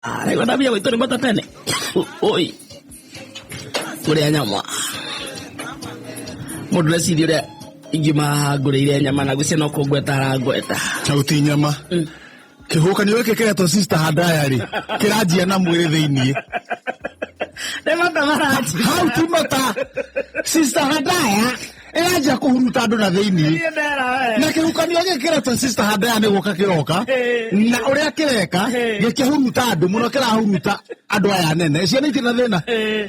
Araigua ndambia gwĩtwo nĩ mata tene. Oi. Kũrĩa nyama. Mũndũ reciria ũrĩa ingiuma haha ngũrĩire nyama na gwĩcia no kũngweta arangweta. Hau ti nyama. Kĩhuhũkanio gĩkĩ kĩretwo Sister Hadaya rĩ, kĩranjia na mwĩrĩ thĩiniĩ. Nĩ mata maranjia. Hau ti mata. Sister Hadaya ĩranjia kũhuruta andũ na thĩiniĩ. Niĩ ndera we. Na kĩhuhũkanio gĩkĩ kĩretwo Sister Hadaya nĩ gũka kĩroka. Na ũrĩa kĩreka, gĩkĩhuruta andũ mũno kĩrahuruta andũ aya anene. Ciana itirĩ na thĩna.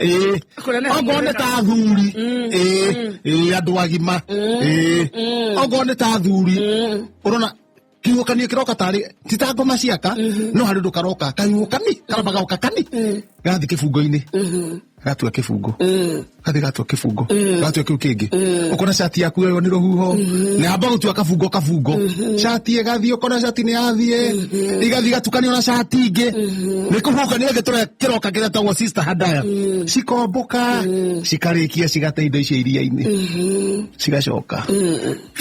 Ĩĩ. Kũrĩa nĩ Okorwo nĩ ta athuri. Ĩĩ. Ĩĩ, andũ agima. Ĩĩ. Okorwo nĩ ta athuri. Ũrona kihuhũkanio kĩroka tarĩ ti ta ngoma ciaka no harĩ ũndũ karoka kahuhũkani karamba gaoka kani gathi kĩbungo-inĩ gatua kĩbungo gathi gatua kĩbungo gatua kĩu kĩngĩ ũkona cati yaku yoywo nĩ rũhuho na yamba gũtua kabungo kabungo cati ĩgathiĩ ũkona cati nĩ yathiĩ igathiĩ igatukanio na cati ingĩ nĩ kĩhuhũkanio gĩkĩ kĩroka kĩretagwo Sister Hadaya cikombũka cikarĩkia cigate indo icio iria-inĩ cigacoka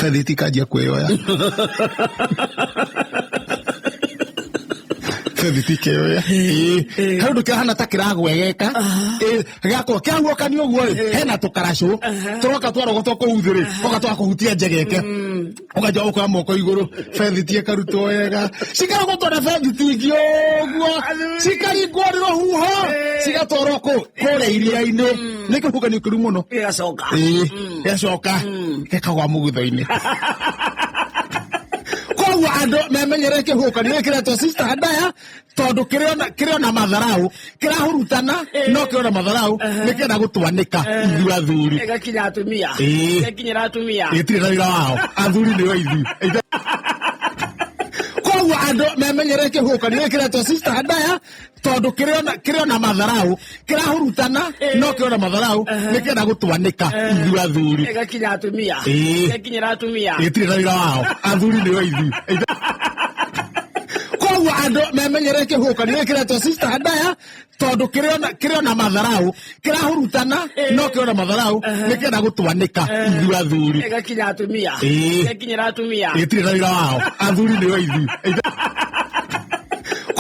bethiti ikanjia kwĩyoya bethiti ikeyoya Ĩĩ. Harĩ ũndũ kĩrahana ta kĩragwegeka Ĩĩ, gĩgakorwo kĩahuhũkanio ũguo rĩ hena tũkaracũ tũroka twarogotwo kũu thĩ rĩ oka twakũhutia njegeke ũkanjia gũkoya moko igũrũ bethiti ĩkarutwo wega cikarogotwo na bethiti ingĩ ũguo cikaringwo nĩ rũhuho cigatwarwo kũ kũrĩa iria-inĩ nĩ kĩhuhũkanio kĩru mũno. Gĩgacoka. Ĩĩ, gĩgacoka gĩkagwa mũgutho-inĩ. Koguo andũ memenyere kĩhuhũkanio gĩkĩ kĩretwo Sister Hadaya tondũ kĩrĩ ona matharau kĩrahurutana no kĩrĩ ona matharau nĩkĩenda gũtwanĩka ithuĩ athuri. Ĩgakinya atumia. Ĩĩ. Ĩgakinyĩra atumia. Gĩtirĩ na wĩra wao athuri nĩo ithuĩ. Koguo andũ memenyere kĩhuhũkanio gĩkĩ kĩretwo Sister Hadaya tondũ kĩrĩ ona matharau kĩrahurutana no kĩrĩ ona matharau nĩkĩenda gũtwanĩka ithuĩ athuri. Ĩgakinya atumia. Ĩĩ. Ĩgakinyĩra atumia. Gĩtirĩ na wĩra wao athuri nĩo ithuĩ. Koguo andũ memenyere kĩhuhũkanio gĩkĩ kĩretwo Sister Hadaya tondũ kĩrĩ ona matharau kĩrahurutana no kĩrĩ ona matharau nĩkĩenda gũtwanĩka ithuĩ athuri. Ĩgakinya atumia. Ĩĩ. Ĩgakinyĩra atumia. Gĩtirĩ na wĩra wao athuri nĩo ithuĩ.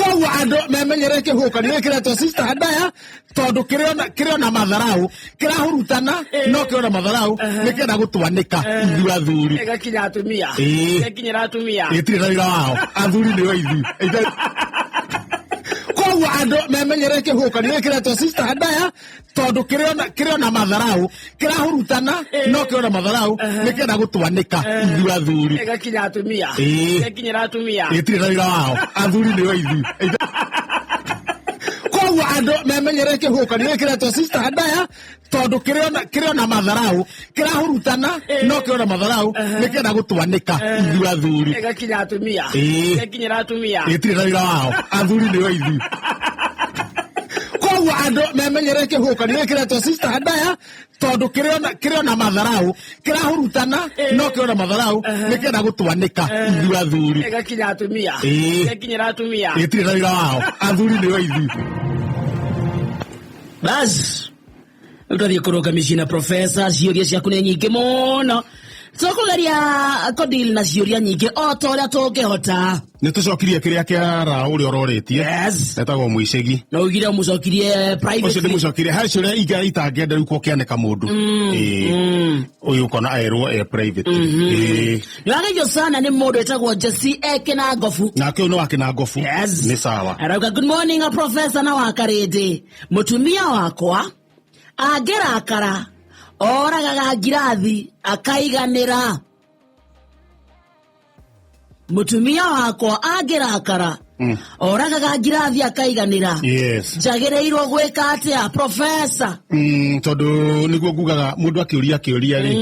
Koguo andũ memenyere kĩhuhũkanio gĩkĩ kĩretwo Sister Hadaya tondũ kĩrĩ ona matharau kĩrahurutana no kĩrĩ ona matharau nĩkĩenda gũtwanĩka ithuĩ athuri. Ĩgakinya atumia. Ĩĩ. Ĩgakinyĩra atumia. Gĩtirĩ na wĩra wao athuri nĩo ithuĩ. Koguo andũ memenyere kĩhuhũkanio gĩkĩ kĩretwo Sister Hadaya tondũ kĩrĩ ona matharau kĩrahurutana no kĩrĩ ona matharau nĩkĩenda gũtwanĩka ithuĩ athuri. Ĩgakinya atumia. Ĩĩ. Ĩgakinyĩra atumia. Gĩtirĩ na wĩra wao athuri nĩo ithuĩ. Koguo andũ memenyere kĩhuhũkanio gĩkĩ kĩretwo Sister Hadaya tondũ kĩrĩ ona matharau kĩrahurutana no kĩrĩ ona matharau nĩkĩenda gũtwanĩka ithuĩ athuri. Ĩgakinya atumia. Ĩĩ. Ĩgakinyĩra atumia. Gĩtirĩ na wĩra wao athuri nĩo ithuĩ. Koguo andũ memenyere kĩhuhũkanio gĩkĩ kĩretwo Sister Hadaya tondũ kĩrĩ ona matharau kĩrahurutana no kĩrĩ ona matharau nĩkĩenda gũtwanĩka ithuĩ athuri. Ĩgakinya atumia. Ĩĩ. Ĩgakinyĩra atumia. Gĩtirĩ na wĩra wao athuri nĩo ithuĩ. Bas. Rĩu twathiĩ kũrũnga mĩciĩ na profesa ciũria ciaku nĩ nyingĩ mũno tũkũgeria kũdeal na ciũria nyingĩ o ta ũrĩa tũngĩhota. Nĩ tũcokirie kĩrĩa kĩa ra ũrĩa ũrorĩtie. Yes. Etagwo Mũicegi. Na ũigire ũmũcokirie Ũcio privately. ndĩmũcokirie harĩ ciũria ingĩ itangĩenda rĩu kũkĩanĩka mũndũ. Ĩĩ. Ũyũ ũkona erwo e private. Ĩĩ. Nĩ wageithio sana nĩ mũndũ wĩtagwo Jesse e Kĩnangobu. Nake ũyũ nĩ wa Kĩnangobu. Yes. Nĩ sawa. Arauga good morning professor na wakarĩndĩ. Mũtumia wakwa angĩrakara oragaga ngirathi akaiganĩra. Mũtumia wakwa angĩrakara oragaga ngirathi akaiganĩra. Yes. Njagĩrĩirwo gwĩka atĩa professor? Tondũ nĩguo ngugaga mũndũ akĩũria kĩũria rĩ,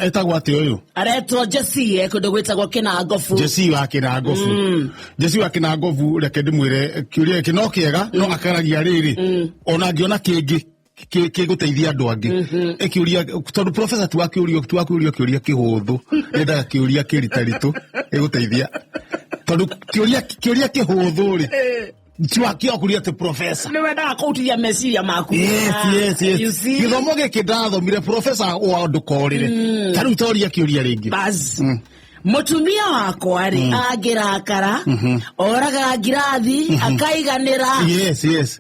etagwo atĩa ũyũ? Aretwo Jesse kũndũ gwĩtagwo Kĩnangobu. Jesse wa Kĩnangobu. Jesse wa Kĩnangobu, reke ndĩmwĩre kĩũria gĩkĩ no kĩega no akaragia rĩrĩ ona angĩona kĩngĩ kĩgũteithia andũ angĩ ĩkĩũria tondũ professor ti wakĩũrio ti wakĩũrio kĩũria kĩhũthũ nĩendaga kĩũria kĩritaritũ gĩgũteithia tondũ kĩũria kĩhũthũ rĩ ti wakĩokũria atĩ professor Nĩ wendaga kũhutithia meciria maku. Yes, yes, yes. You see? Gĩthomo gĩkĩ ndathomire professor wa ndũkorĩre ta rĩu toria kĩũria rĩngĩ. Bas. Mutumia wakwa rĩ angĩrakara oraga ngirathi akaiganĩra. Yes, yes.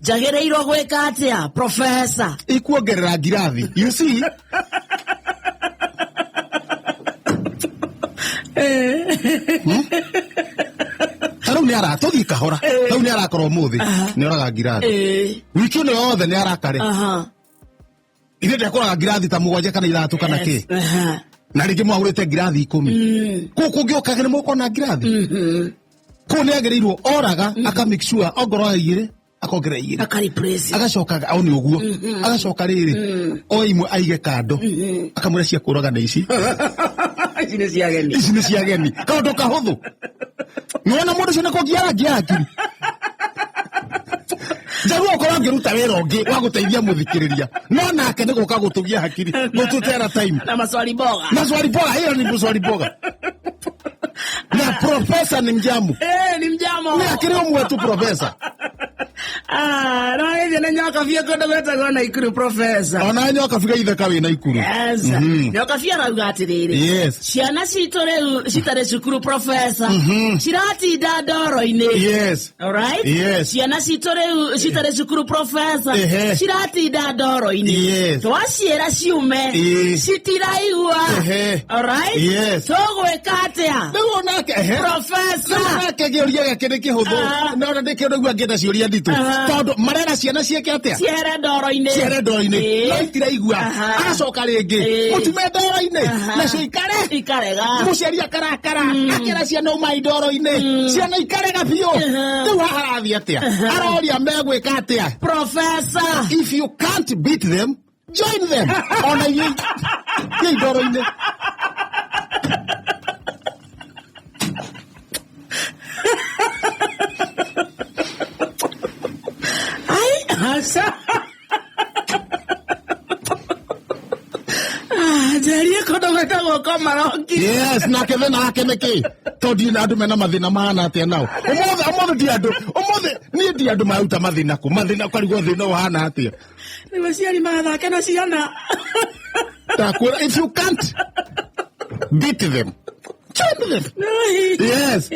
Njagĩrĩirwo gwĩka atĩa, professor? Ikuongerera ngirathi, you see. Ta rĩu nĩ ara tũthiĩ kahora, rĩu nĩ arakara ũmũthĩ, nĩ oraga ngirathi. Wiki ĩno yothe nĩ arakare. Ithe ndekũraga ngirathi ta 7 kana 6 kana kĩ. Na rĩngĩ mwagũrĩte ngirathi 10. Kũu kũngĩũka nĩ mũkona ngirathi. Kũu nĩ agĩrĩirwo oraga aka make sure ongorwo 2 akongerera 2. Aka replace. Agacoka au nĩ ũguo. Agacoka rĩrĩ o imwe aige kando. Akamwĩra cia kũraga na ici. Ici nĩ cia ageni. Ici nĩ cia ageni. Kaũndũ kahũthũ. Nĩwona mũndũ ũcio nĩ kũngia arangia hakiri. Njaruo okorwo angĩruta wĩra ũngĩ wa gũteithia mũthikĩrĩria, no nake nĩ gũka gũtũgia hakiri, gũtũtera time. Na maswali boga. Maswali boga, hiyo ni maswali boga. Na profesa ni mjamu. Ni mjamu. Ni akĩrĩ ũmwe tu profesa. Ah, no gĩthiĩ na nyoka biũ kũndũ gwĩtagwo Naikuru, profesa. Ona nyoka biũ itheka wĩ Naikuru. Yes. Nyoka biũ arauga atĩrĩrĩ. Yes. Ciana citũ rĩu citarĩ cukuru, profesa. Ciratinda ndoro-inĩ. Yes. Alright? Yes. Ciana citũ rĩu citarĩ cukuru, profesa. Ciratinda ndoro-inĩ. Yes. Twaciĩra ciume. Citiraigua. Alright? Yes. Tũgwĩka atĩa? Rĩu onake, ehe. Profesa. Rĩu onake kĩũria gĩake nĩ kĩhũthũ. Na ona ndĩkĩo ndaigua ngĩenda ciũria nditũ. Tondũ marera ciana ciĩke atĩa? Ciere ndoro-inĩ. Ciere ndoro-inĩ. No itiraigua. Agacoka rĩngĩ. Mũtume ndoro-inĩ. Nacio ikare. Ikarega. Mũciari akarakara. Akera ciana umai ndoro-inĩ. Ciana ikarega biũ. Rĩu haha harathiĩ atĩa? Aroria megwĩka atĩa? Professor. If you can't beat them, join them. Ona inyuĩ thiĩi ndoro-inĩ. Ai, aca. Njarie kũndũ gwĩtagwo Komaroki. Yes, nake thĩna wake nĩ kĩ? Tondũ ndiĩ na andũ mena mathĩna mahana atĩa nao. Ũmũthĩ, ũmũthĩ ndi andũ, ũmũthĩ niĩ ndi andũ maruta mathĩna kũ? Mathĩna ũkarigwo thĩna ũhana atĩa? Rĩu aciari magathake na ciana. Ndakwĩra, if you can't beat them, join them. Yes.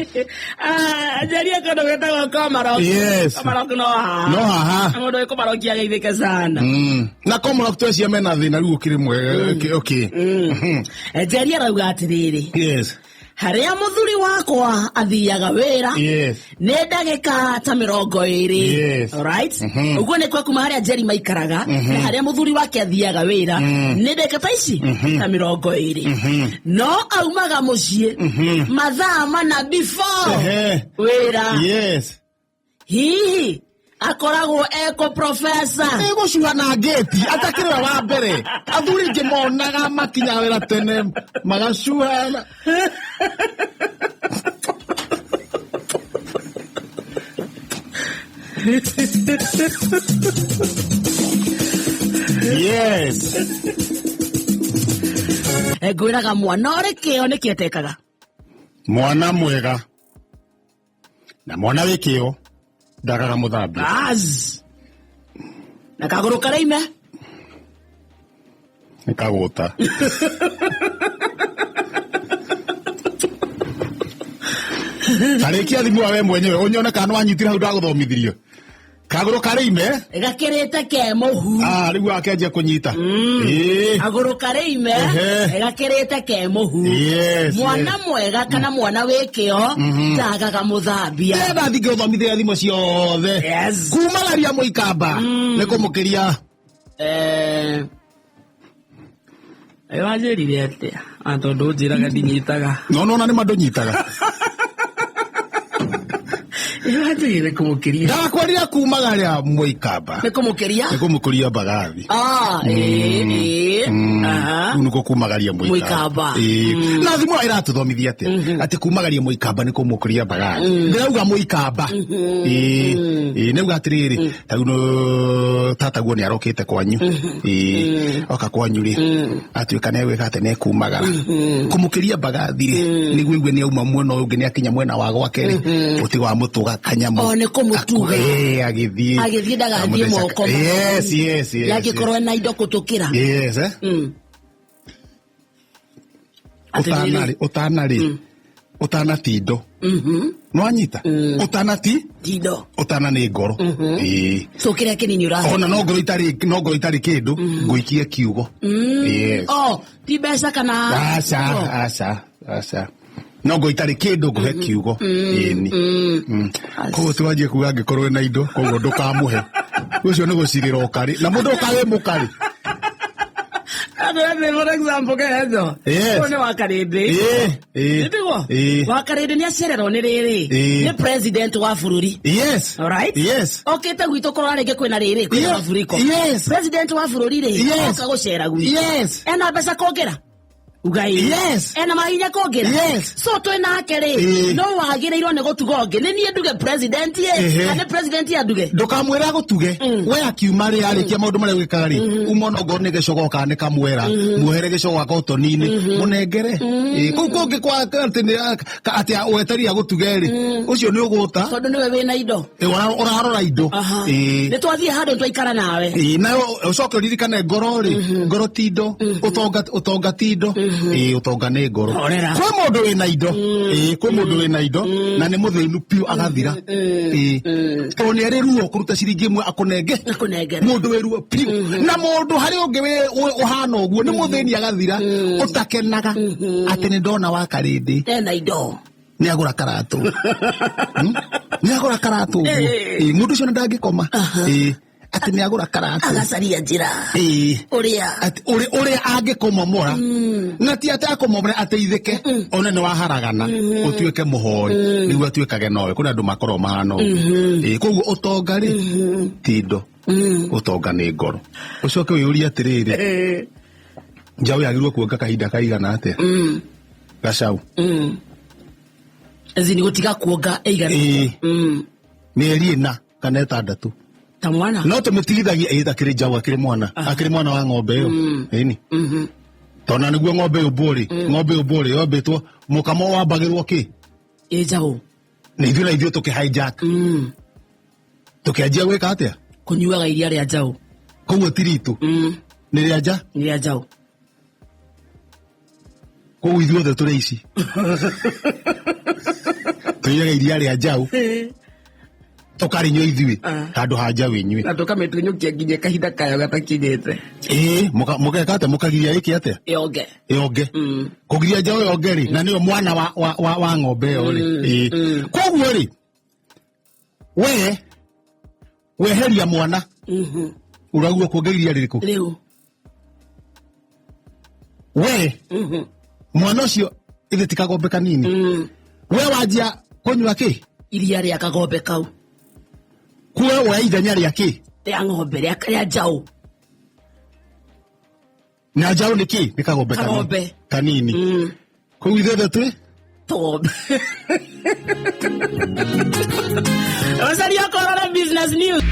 Njarie kũndũ gwĩtagwo Komaroki. Yes. Komaroki no haha. No haha. Na mũndũ wĩ Komaroki ageithĩke sana. Na Komaroki twecia mena thĩna rĩu ũkĩrĩ mwega. Okay, okay. Njarie arauga atĩrĩrĩ. Yes. Harĩa mũthuri wakwa athiaga wĩra. Yes. Nĩ ndagĩka ta 20. Yes. Alright? Ũguo nĩ kwa kuma harĩa Njeri maikaraga, na harĩa mũthuri wake athiaga wĩra, nĩ ndagĩka ta ici ta 20. No aumaga mũciĩ mathaa 4 before wĩra. Yes. Hihi akoragwo eko professor. Nĩ gũcuha na ngĩti atakĩrĩ we wa mbere. Athuri aingĩ monaga makinya wĩra tene magacuha na Yes. Ngwĩraga mwana ũrĩ kĩo nĩkĩ etekaga? Mwana mwega na mwana wĩ kĩo ndagaga mũthambia. Az. Na kagũrũ karaime? Nĩ kagũta. Tarĩkia thimũ we mwenyewe ũnyone kana nĩwanyitire hau ndagũthomithirio. Kagũrũ karĩime? Gakĩrĩte ke mũhu. Rĩu akĩanjia kũnyita. Kagũrũ karĩime, gakĩrĩte ke mũhu. Yes, Mwana yes. mwega kana mwana wĩ kĩo, ndagaga mũthambia. Ndĩrenda thiĩ ngĩgũthomithia thimũ ciothe. Yes. Kumagaria mũikamba. Nĩ kũmũkĩria. Wanjĩrire atĩa? Tondũ ũnjĩraga ndinyitaga. No, no, na nĩ ma ndũnyitaga. Wanjĩrire kũmũkĩria. Ndakwĩrire kumagaria mũikamba. Nĩ kũmũkĩria? Nĩ kũmũkĩria mbagathi. Rĩu nĩkuo kumagaria mũikamba. Mũikamba. Na thimũ ĩyo ĩratũthomithia atĩa? Atĩ kumagaria mũikamba nĩ kũmũkĩria mbagathi. Ndĩrauga mũikamba. Nĩauga atĩrĩrĩ, ta rĩu no tataguo nĩ arokĩte kwanyu. Oka kwanyu rĩ, atuĩka nĩ egwĩka atĩ nĩ ekumagara. Kũmũkĩria mbagathi rĩ, nĩguo igue nĩ auma mwena ũyũ ũngĩ nĩ akinya mwena wa gwake rĩ, ũtiga wa mũtũga kanyamũ. O, nĩ kũmũtuga. Agĩthiĩ. Agĩthiĩ ndagathiĩ Amũtheca moko. Yes, yes, yes, Yangĩkorwo yes. ena indo kũtũkĩra. Yes, Ũtanarĩ ũtanarĩ ũtana ti indo. Nĩwanyita? Ũtana ti Tindo. Ũtana nĩ ngoro. Ĩĩ. So kĩrĩa kĩnini ũrahe. Ona no ngoro itarĩ, no ngoro itarĩ kĩndũ ngũikie kiugo. Yes. Oh, ti mbeca kana Aca, aca, aca, no ngoro itarĩ kĩndũ ngũhe kiugo. Ĩni. Koguo tiwanjie kuga angĩkorwo wĩna indo koguo ndũkamũhe ũcio nĩ gũcirĩra ũkarĩ na mũndũ ũkarĩ mũkarĩ. Andũ for example kehetho. Yes. Ũyũ nĩ wa Karĩndĩ. Ĩĩ, ĩĩ. Nĩguo? Ĩĩ. Wa Karĩndĩ nĩ acererwo nĩ rĩrĩ. Ĩĩ. Nĩ president wa bũrũri. Yes. Alright? Yes. Okĩte gwitũ kũrora rĩngĩ kwĩna rĩrĩ, kwĩna Yes. mafuriko. Yes. President wa bũrũri rĩ, Yes. oka gũcera gwitũ. Yes. Ena mbeca kũngĩra? Uga ĩĩ. Yes. Ena mahinya kũngĩra? Yes. So twĩ nake rĩ, Ĩĩ. no wagĩrĩirwo nĩ gũtuga ũngĩ. Nĩ niĩ nduge president ĩ, Ehe. kana nĩ president anduge? Ndũkamwĩre agũtuge. We akiuma rĩ, arĩkia maũndũ marĩa gwĩkaga rĩ, uma ona okorwo nĩ gĩcogo kana nĩ kamwera, muohere gĩcogo ga kotoni-inĩ, mũnengere. Ĩĩ, kũu kũngĩ kwa atĩ atĩ weterire agũtuge rĩ, ũcio nĩ ũgũta. Tondũ nĩwe wĩna indo. Ĩ, ũrarora indo. Aha. Ĩĩ. Nĩ twathiĩ handũ twaikara nawe. Ĩĩ, nayo ũcoke ũririkane ngoro rĩ, ngoro ti indo, ũtonga, ũtonga ti indo. Ĩĩ, ũtonga nĩ ngoro. Horera. Kwĩ mũndũ wĩna indo. Ĩĩ, kwĩ mũndũ wĩna indo na nĩ mũthĩnu piũ agathira. Ĩĩ, tondũ nĩ arĩ ruo kũruta ciringi ĩmwe akũnenge. Akũnengere. Mũndũ wĩ ruo piũ na mũndũ harĩ ũngĩ ũhana ũguo nĩ mũthĩni agathira, ũtakenaga atĩ nĩ ndona wa Karĩndĩ Ena indo. Nĩ agũra karatũ. Nĩ agũra karatũ ũguo. Ĩĩ, mũndũ ũcio ndangĩkoma. Ĩĩ, atĩ nĩ agũra karatũ. Agacaria njĩra. Ĩĩ. Ũrĩa. Atĩ ũrĩa angĩkũmomora na ti atĩ akũmomore ateithĩke, one nĩ waharagana ũtuĩke mũhoi nĩguo atuĩkage nowe. Kũrĩ andũ makoragwo mahana ũguo. Ĩĩ, koguo ũtonga rĩ ti indo, ũtonga nĩ ngoro. Ũcoke wĩyũrie atĩrĩrĩ, njaũ yagĩrĩirwo kuonga kahinda kaigana atĩa? Gacau. Ezi nĩ gũtiga kuonga ĩigana. Ĩĩ. Mĩeri 4 kana 6. Ta mwana. No tũmĩtigithagia ĩ akĩrĩ njaũ, akĩrĩ mwana, akĩrĩ mwana wa ng'ombe ĩyo. Ĩni. Tondũ nĩguo ng'ombe yũmbwo rĩ, ng'ombe yũmbwo rĩ, yombĩtwo mũkamo wambagĩrwo kĩ? Ĩ njaũ. Na ithuĩ na ithuĩ tũkĩ hijack. Tũkĩanjia gwĩka atĩa? Kũnyuaga iria rĩa njaũ. Koguo ti ritũ. Nĩ rĩa nja? Nĩ rĩa njaũ. Koguo ithuothe tũrĩ ici. Tũnyuaga iria rĩa njaũ. Tũkarĩnyua ithuĩ handũ ha njaũ ĩnyue. Na tũkamĩtunyũkia nginya kahinda kayo gatakinyĩte. Ĩĩ, mũgeka atĩa? Mũkagiria ĩke atĩa? Yonge. Yonge. Kũgiria njaũ yonge rĩ, na nĩyo mwana wa ng'ombe ĩyo rĩ. Ĩĩ. Koguo rĩ, we weheria mwana ũraguo kuonga iria rĩrĩkũ? Rĩu. We mwana ũcio ithe ti kagombe kanini. We wanjia kũnyua kĩ? Iria rĩa kagombe kau. Kuwe woya ithenya rĩa kĩ? Rĩa ng'ombe, rĩa njaũ. Na njaũ nĩ kĩ? Nĩ kagombe Kagombe. kanini. Koguo ithuothe twĩ? Tũgombe. Rosario Corona Business News.